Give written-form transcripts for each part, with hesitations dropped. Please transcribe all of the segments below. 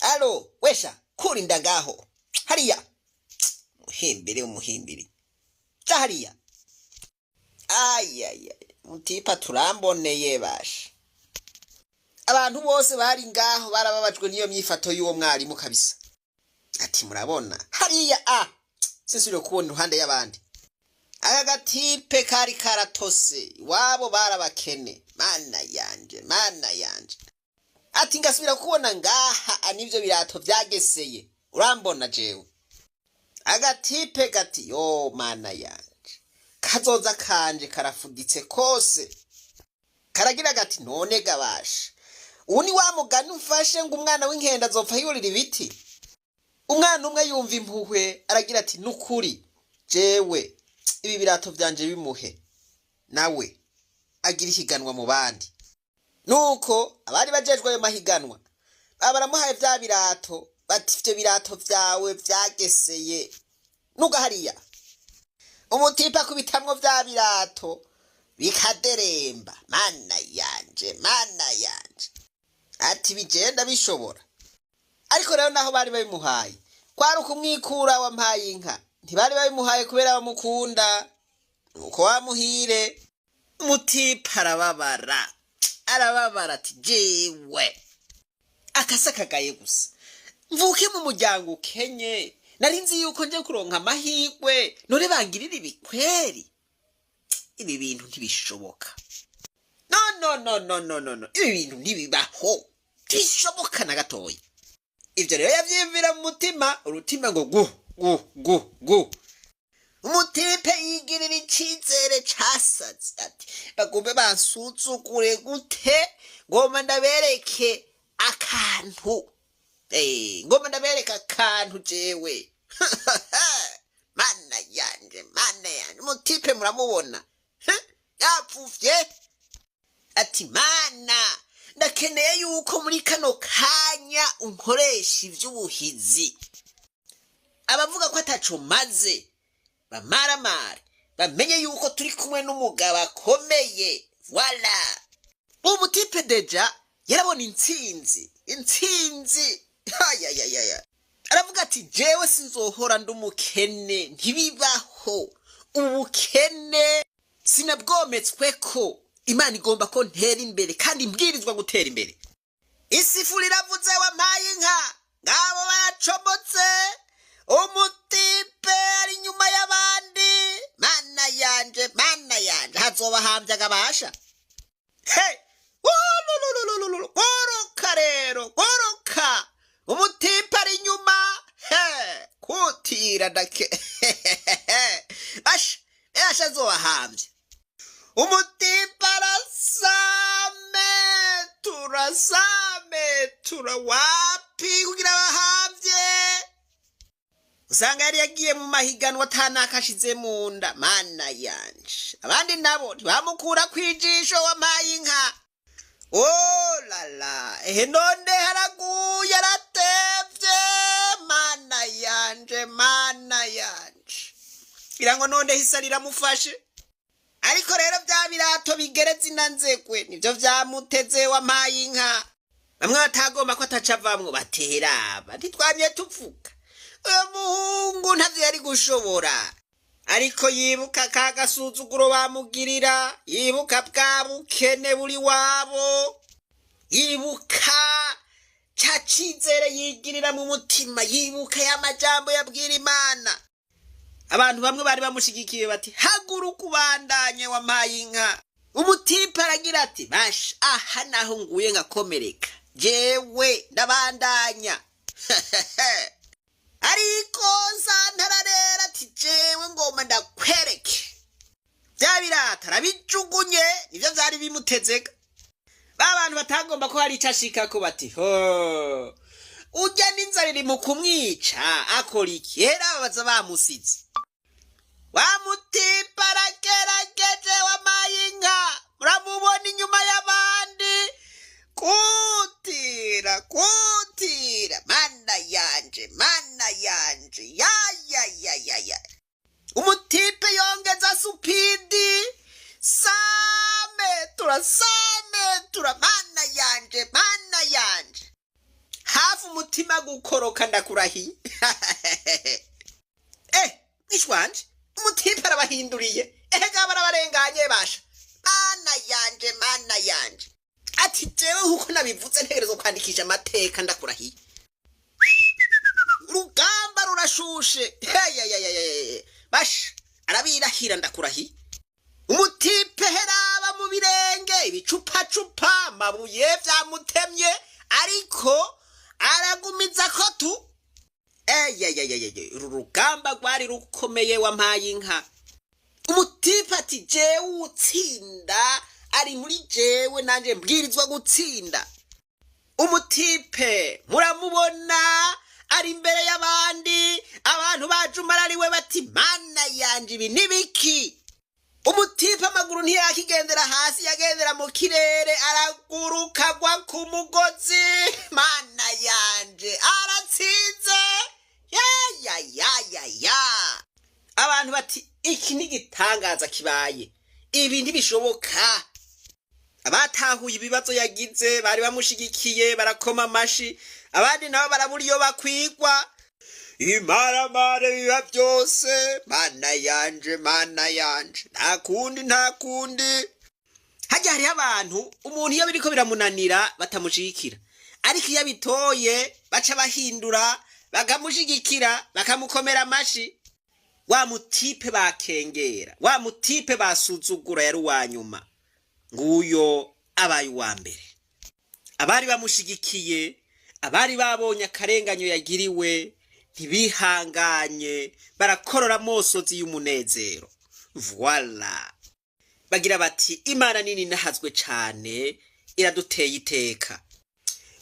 Alo wesha, kurinda ngaho hariya, muhimbire umuhimbire, ja hariya. Ayaya, mutipa turamboneye basha. Abantu bose bari ngaho barababajwe n'iyo myifato y'uwo mwarimu kabisa. Ati murabona hariya, a sinsubire kubona iruhande y'abandi. Aka gatipe kari karatose, iwabo barabakene. Mana yanje, mana yanje! Ati ngasubira kubona ngaha n'ivyo birato vyageseye, urambona jewe. Agatipe gati yo mana yanje, kazoza kanje karafuditse kose. Karagira gati none gabasha, ubu ni wa mugani umfashe ngo umwana w'inkende azopfa yurira ibiti. Umwana umwe yumva impuhwe, aragira ati nukuri jewe ibi birato vyanje bimuhe, nawe agira ihiganwa mu bandi. Nuko abari bajejwe ayo mahiganwa baba baramuhaye vya birato, bati ivyo birato vyawe vyageseye nuga hariya. Umutipe akubitamwo vya birato bikaderemba. Mana yanje, mana yanje! Ati bigenda bishobora. Ariko rero naho bari babimuhaye, kwari ukumwikura wampaye inka. Ntibari babimuhaye kubera bamukunda. Nuko wamuhire, umutipe arababara, arababara, ati jewe akasa kagaye gusa mvuke mu muryango ukenye, nari nzi yuko nje kuronka amahirwe, none bangirira ibikweri. Ibi bintu ntibishoboka. No, no, no, no, no, no, no, ibi bintu ntibibaho, ntibishoboka na gatoya. Ivyo rero yavyiyumvira mu mutima, urutima ngo gu gu gu gu. Umutipe yigirira icizere casaze, ati bagombe bansuzugure gute, ngomba ndabereke akantu. Ngomba ndabereke akantu jewe. Mana yanje, mana yanje! Umutipe muramubona. Heh, yapfuvye. Ati mana, ndakeneye yuko muri kano kanya unkoresha ivy'ubuhizi, abavuga ko ataco maze bamaramare, bamenye yuko turi kumwe n'umugabo akomeye. Voilà, umutipe déjà yarabona intsinzi, intsinzi. Ayayayaya, aravuga ati jewe sinzohora ndi umukene, ntibibaho. Ubukene sinabwometsweko, Imana igomba ko ntera imbere kandi mbwirizwa gutera imbere. Isifuri iravuze, wampaye inka, ngabo bacomotse. Umutipe ari inyuma y'abandi. Mana yanje, mana yanje, hazoba gabasha. He! Wolololololo, goroka rero, goroka. Umutipe ari inyuma. He, kutira ndake asha asha, azobahamvye. Umutipe arasame turasame tura wapi kugira bahamvye. Usanga yari yagiye mu mahiganwa atanakashize mu nda. Mana yanje, abandi nabo ntibamukura kwijisho wampaye inka. Oh lala, ehe none haraguye, aratevye. Mana yanje, mana yanje, ngira ngo none hisa riramufashe. Ariko rero vya birato bigeretse inanzekwe nivyo vyamuteze wampaye inka. Bamwe batagomba ko atacavamwo bateraba, ntitwamye tuvuga uyo muhungu ntavyo yari gushobora. Ariko yibuka ka gasuzuguro bamugirira, yibuka bwa bukene buri wabo, yibuka ca cizere yigirira mu mutima, yibuka ya majambo yabwira Imana. Abantu bamwe bari bamushigikiye bati haguruka ubandanye wampaye inka. Umutipe aragira ati basha, aha naho nguye ngakomereka, jewe ndabandanya. Ariko santara rero ati jewe ngoma ndakwereke. Bya birata arabijugunye, nivyo vyari bimutezega. Ba bantu batagomba ko hari ico ashikako bati ho urya n'inzara iri mu kumwica, akora iki? Hera baza bamusize. Wa mutipe aragerageje wamaye inka, muramubona inyuma y'abandi, kutira kutira. Mana yanje, mana yanje, ya ya ya ya ya! Umutipe yongeza speed, same tura same tura. Mana yanje, mana yanje! Hafi Hafi umutima gukoroka, ndakurahiye. Mwishwanje, umutipe arabahinduriye. Ehega, barabarenganye basha. Mana yanje, mana yanje! Ati jewe nkuko nabivuze, ntegerezwa kwandikisha amateka, ndakurahiye. Urugamba rurashushe. Heyeyeyeye, basha, arabirahira, ndakurahiye. Umutipe heraba mu birenge, ibicupacupa, amabuye vyamutemye, ariko aragumiza ko tu. Eyeyeyeye, uru rugamba rwari rukomeye, wampaye inka. Umutipe ati jewe utsinda ari muri jewe, nanje mbwirizwa gutsinda. Umutipe muramubona ari imbere y'abandi, abantu bajumarariwe bati mana yanje, ibi nibiki? Umutipe amaguru ntiyakigendera hasi, yagendera mu kirere. Araguruka, agwa ku mugozi. Mana yanje, aratsinze! Ya ya ya ya ya! Abantu bati iki ni igitangaza kibaye, ibi ntibishoboka. Abatahuye ibibazo yagize bari bamushigikiye, barakoma amashi. Abandi nabo barabura iyo bakwigwa. Imaramare biba byose. Mana yanje, mana yanje, nta kundi, nta kundi. Hajya hariho abantu, umuntu iyo biriko biramunanira batamushigikira, ariko iyo abitoye baca bahindura, bakamushigikira, bakamukomera amashi. Wa mutipe bakengera, wa mutipe basuzugura, yari uwa nyuma, nguyo abaye uwa mbere. Abari bamushigikiye, abari babonye akarenganyo yagiriwe, ntibihanganye, barakorora amosozi y'umunezero. Voila, bagira bati Imana nini nahazwe cane, iraduteye iteka.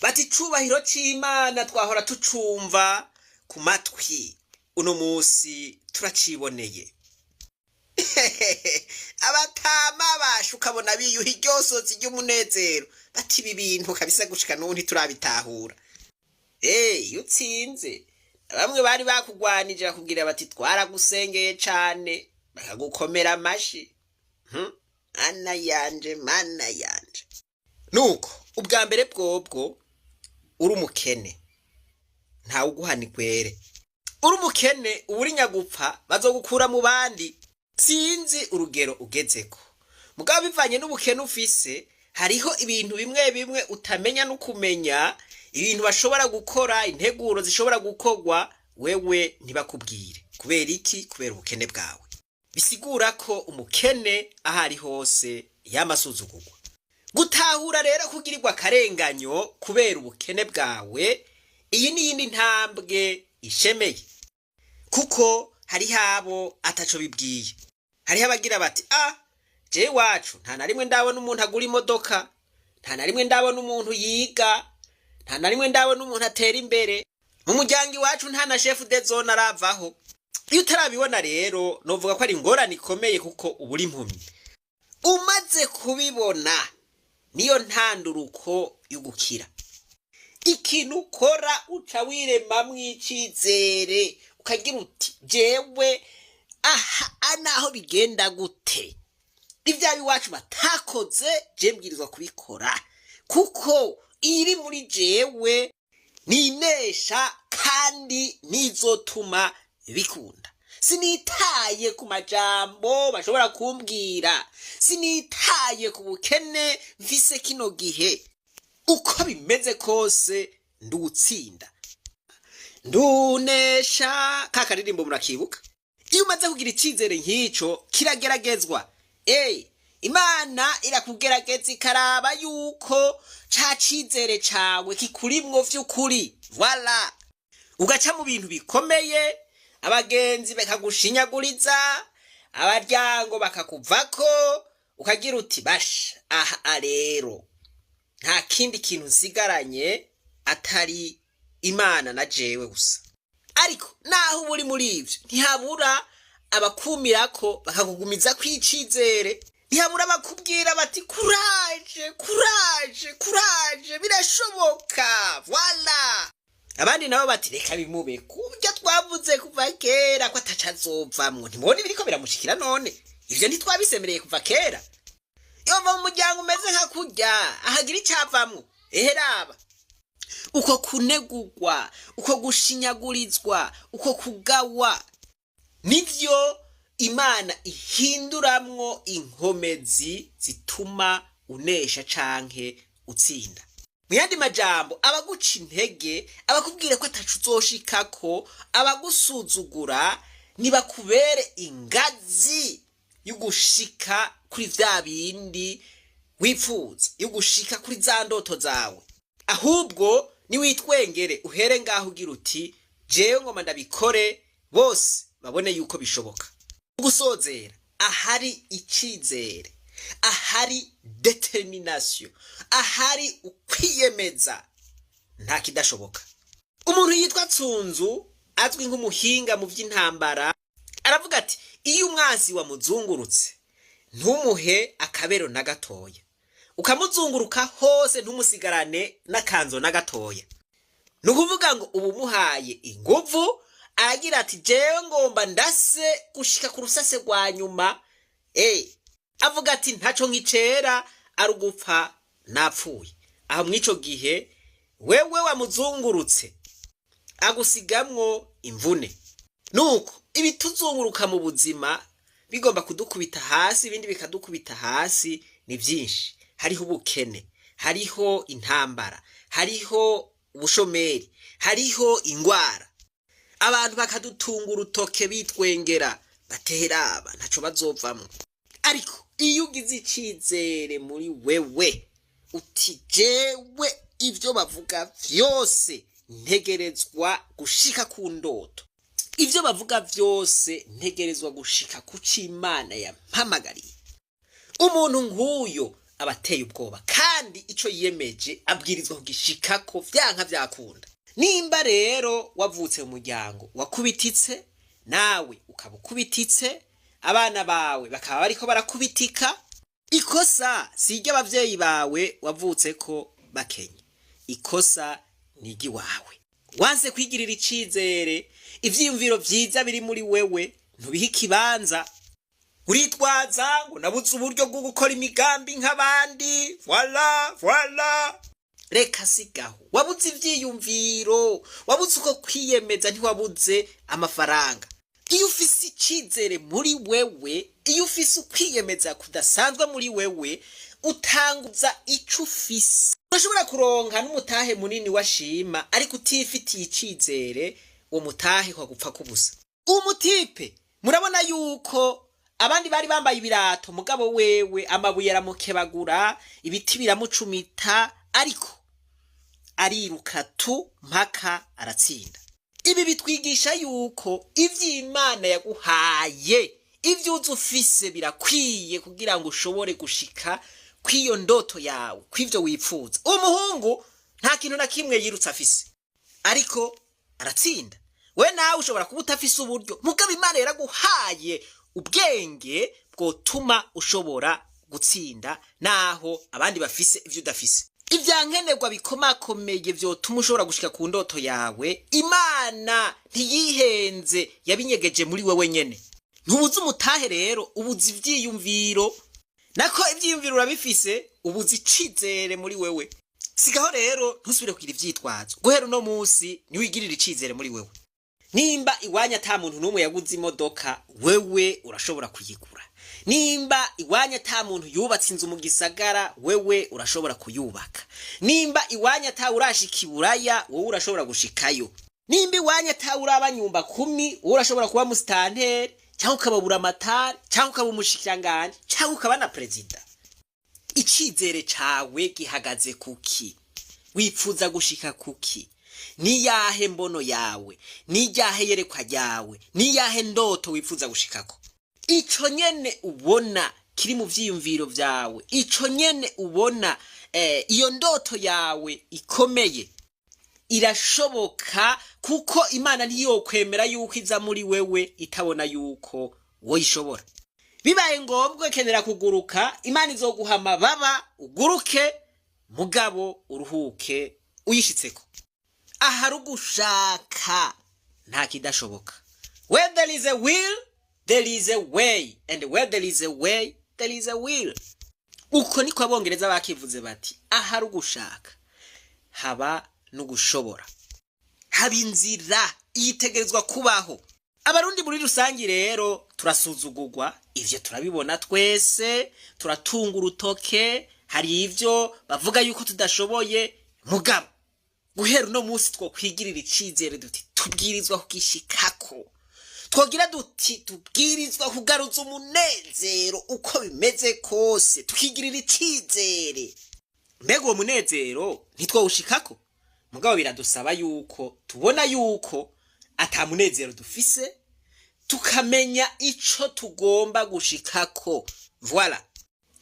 Bati icubahiro c'Imana twahora tucumva ku matwi, uno musi turaciboneye. Abatama basha ukabona biyuha iryosozi ry'umunezero, bati ibi bintu kabisa gushika n'ubu ntiturabitahura. Iyo utsinze, bamwe bari bakugwanije bakubwira bati twaragusengeye cane, bakagukomera amashi. Mana yanje, mana yanje! Nuko ubwa mbere bwobwo uri umukene, ntawe uguhana igwere. Uri umukene, uba uri nyagupfa, bazogukura mu bandi. Sinzi urugero ugezeko, mugabo bivanye n'ubukene ufise, hariho ibintu bimwe bimwe utamenya no kumenya, ibintu bashobora gukora, integuro zishobora gukorwa, wewe ntibakubwire. Kubera iki? Kubera ubukene bwawe. Bisigura ko umukene aho ari hose yamasuzugurwa. Gutahura rero kugirirwa akarenganyo kubera ubukene bwawe, iyi ni iyindi ntambwe ishemeye, kuko hariho abo ataco bibwiye. Hariho abagira bati ah, jewe iwacu nta na rimwe ndabona umuntu agura imodoka, nta na rimwe ndabona umuntu yiga, nta na rimwe ndabona umuntu atera imbere mu muryango iwacu, nta na chef de zone aravaho. Iyo utarabibona rero, novuga ko ari ingorane ikomeye, kuko uba uri impumyi. Umaze kubibona, niyo ntanduruko y'ugukira. Ikintu ukora, uca wiremamwo icizere, ukagira uti jewe aha naho bigenda gute, ivyaba iwacu batakoze, je mbwirizwa kubikora, kuko iri muri jewe ninesha kandi nizotuma bikunda. Sinitaye ku majambo bashobora kumbwira, sinitaye ku bukene mfise kino gihe, uko bimeze kose nduwutsinda, ndunesha. Ka karirimbo murakibuka? Iyo umaze kugira icizere nk'ico, kirageragezwa. Imana irakugerageza, ikaraba yuko ca cizere cawe kikurimwo vy'ukuri. Voila, ugaca mu bintu bikomeye, abagenzi bakagushinyaguriza, abaryango bakakuvako, ukagira uti basha, aha rero nta kindi kintu nsigaranye atari Imana na jewe gusa. Ariko naho uba uri muri ivyo, ntihabura abakumirako bakakugumiza kw'icizere, ntihabura abakubwira bati courage, courage, courage, birashoboka. Voila, abandi nabo bati reka bimube, kubyo twavuze kuva kera ko ataca azovamwo, ntimubona ibiriko biramushikira? None ivyo ntitwabisemereye kuva kera? Yova mu muryango umeze nka kurya, ahagira icavamwo? Ehe, raba. Uko kunegurwa, uko gushinyagurizwa, uko kugawa, nivyo Imana ihinduramwo inkomezi zituma unesha canke utsinda. Mu yandi majambo, abaguca intege, abakubwira ko atacu uzoshikako, abagusuzugura, nibakubere ingazi y'ugushika kuri vya bindi wipfuza, y'ugushika kuri za ndoto zawe. Ahubwo niwitwengere, uhere ngaho ugira uti: "Jewe ngoma ndabikore, bose babone yuko bishoboka." Gusozera, ahari icizere, ahari détermination, ahari ukwiyemeza, nta kidashoboka. Umuntu yitwa Tsunzu, azwi nk'umuhinga mu by'intambara, aravuga ati: "Iyo umwansi wamuzungurutse, ntumuhe akabero na gatoya, ukamuzunguruka hose, ntumusigarane n'akanzo na gatoya." Ni ukuvuga ngo uba umuhaye inguvu, aragira ati: "Jewe ngomba ndase gushika ku rusase rwa nyuma." Avuga ati: "Ntaco nkicera, ari ugupfa napfuye." Aho mw'ico gihe wewe wamuzungurutse, agusigamwo imvune. Nuko ibituzunguruka mu buzima bigomba kudukubita hasi, ibindi bikadukubita hasi, ni byinshi. Hariho ubukene, hariho intambara, hariho ubushomeri, hariho ingwara, abantu bakadutunga urutoke bitwengera, bateraba ntaco bazovamwo. Ariko iyo ugize icizere muri wewe, uti: "Jewe ivyo bavuga vyose, ntegerezwa gushika ku ndoto. Ivyo bavuga vyose, ntegerezwa gushika ku c'Imana yampamagariye." Umuntu nk'uyo aba ateye ubwoba, kandi ico yiyemeje abwirizwa kugishikako vyanka vyakunda. Nimba rero wavutse mu muryango wakubititse, nawe ukaba ukubititse, abana bawe bakaba bariko barakubitika, ikosa si iry'abavyeyi bawe wavutse ko bakenye, ikosa ni iry'iwawe. Wanse kwigirira icizere. Ivyiyumviro vyiza biri muri wewe ntubihe ikibanza. Uritwaza ngo nabuze uburyo bwo gukora imigambi nk'abandi. Voilà, voilà, reka sigaho. Wabuze ivyiyumviro, wabuze uko kwiyemeza, ntiwabuze amafaranga. Iyo ufise icizere muri wewe, iyo ufise ukwiyemeza kudasanzwe muri wewe, utanguza ico ufise. Urashobora kuronka n'umutahe munini washima, ariko utifitiye icizere, uwo mutahe kwagupfa kubusa. Umutipe murabona yuko abandi bari bambaye ibirato, mugabo wewe amabuye aramukebagura, ibiti biramucumita, ariko ariruka tu mpaka aratsinda. Ibi bitwigisha yuko ivy'Imana yaguhaye, ivyo uzi ufise, birakwiye kugira ngo ushobore gushika kw'iyo ndoto yawe, kw'ivyo wipfuza. Uwo muhungu nta kintu na kimwe yirutse afise, ariko aratsinda. We nawe ushobora kuba utafise uburyo, mugabo Imana yaraguhaye ubwenge bwotuma ushobora gutsinda naho abandi bafise ivyo udafise. Ivyankenerwa bikomakomeye vyotuma ushobora gushika ku ndoto yawe, Imana ntiyihenze, yabinyegeje muri wewe nyene. Ntubuze umutahe rero, ubuze ivyiyumviro. Nako ivyiyumviro urabifise, ubuze icizere muri wewe. Sigaho rero, ntusubire kugira ivyitwazo. Guhera uno munsi, niwigirire icizere muri wewe. Nimba iwanyu ata muntu n'umwe yaguze imodoka, wewe urashobora kuyigura. Nimba iwanyu ata muntu yubatse inzu mu gisagara, wewe urashobora kuyubaka. Nimba iwanyu ata urashika iburaya, wowe urashobora gushikayo. Nimba iwanyu ata uraba nyumba kumi, wowe urashobora kuba musitanteri, cyangwa ukaba buramatari, cyangwa ukaba umushikiranganji, cyangwa ukaba na perezida. Icizere cawe gihagaze kuki? Wipfuza gushika kuki? Niyahe mbono yawe? Niyahe yerekwa ryawe? Niyahe ndoto wifuza gushikako? Ico nyene ubona kiri mu vyiyumviro vyawe, ico nyene ubona, iyo ndoto yawe ikomeye, irashoboka, kuko Imana ntiyokwemera yuko iza muri wewe itabona yuko woyishobora. Bibaye ngombwa ukenera kuguruka, Imana izoguha amababa uguruke, mugabo uruhuke uyishitseko. Ahari ugushaka nta kidashoboka. Where there is a will, there is a way, and where there is a way, there is a will. Uko niko Abongereza bakivuze bati: "Ahari ugushaka haba n'ugushobora. Haba inzira yitegerezwa kubaho. Abarundi muri rusange rero turasuzugurwa, ivyo turabibona twese, turatunga urutoke, hari ivyo bavuga yuko tudashoboye. Mugabo guhera uno munsi twokwigirira icizere duti tubwirizwa kugishikako, twogira duti tubwirizwa kugaruza umunezero uko bimeze kose, tukigirira icizere. Mbega uwo munezero ntitwawushikako? Mugabo biradusaba yuko tubona yuko ata munezero dufise, tukamenya ico tugomba gushikako. Voilà,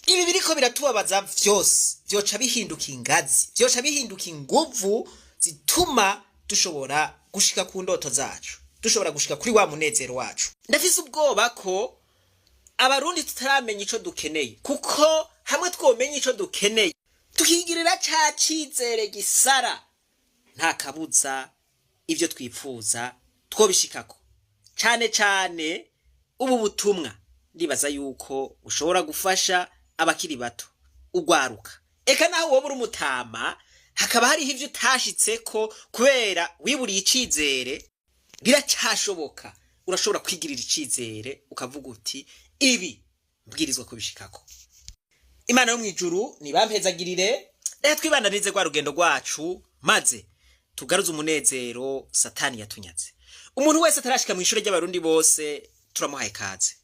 ibi biriko biratubabaza vyose vyoca bihinduka ingazi, vyoca bihinduka inguvu zituma dushobora gushika ku ndoto zacu, dushobora gushika kuri wa munezero wacu. Ndafise ubwoba ko Abarundi tutaramenya ico dukeneye, kuko hamwe twomenya ico dukeneye, tukigirira ca cizere gisara, nta kabuza ivyo twipfuza twobishikako. Cane cane ubu butumwa ndibaza yuko bushobora gufasha abakiri bato, ugwaruka, eka naho wowe uri umutama hakaba hariho ivyo utashitseko kubera wiburiye icizere, biracyashoboka. Urashobora kwigirira icizere ukavuga uti ibi mbwirizwa kubishikako. Imana yo mw'ijuru nibampezagirire. Reka twibandanirize rwa rugendo rwacu, maze tugaruze umunezero Satani yatunyaze. Umuntu wese atarashika mw'ishure ry'Abarundi bose, turamuhaye kaze.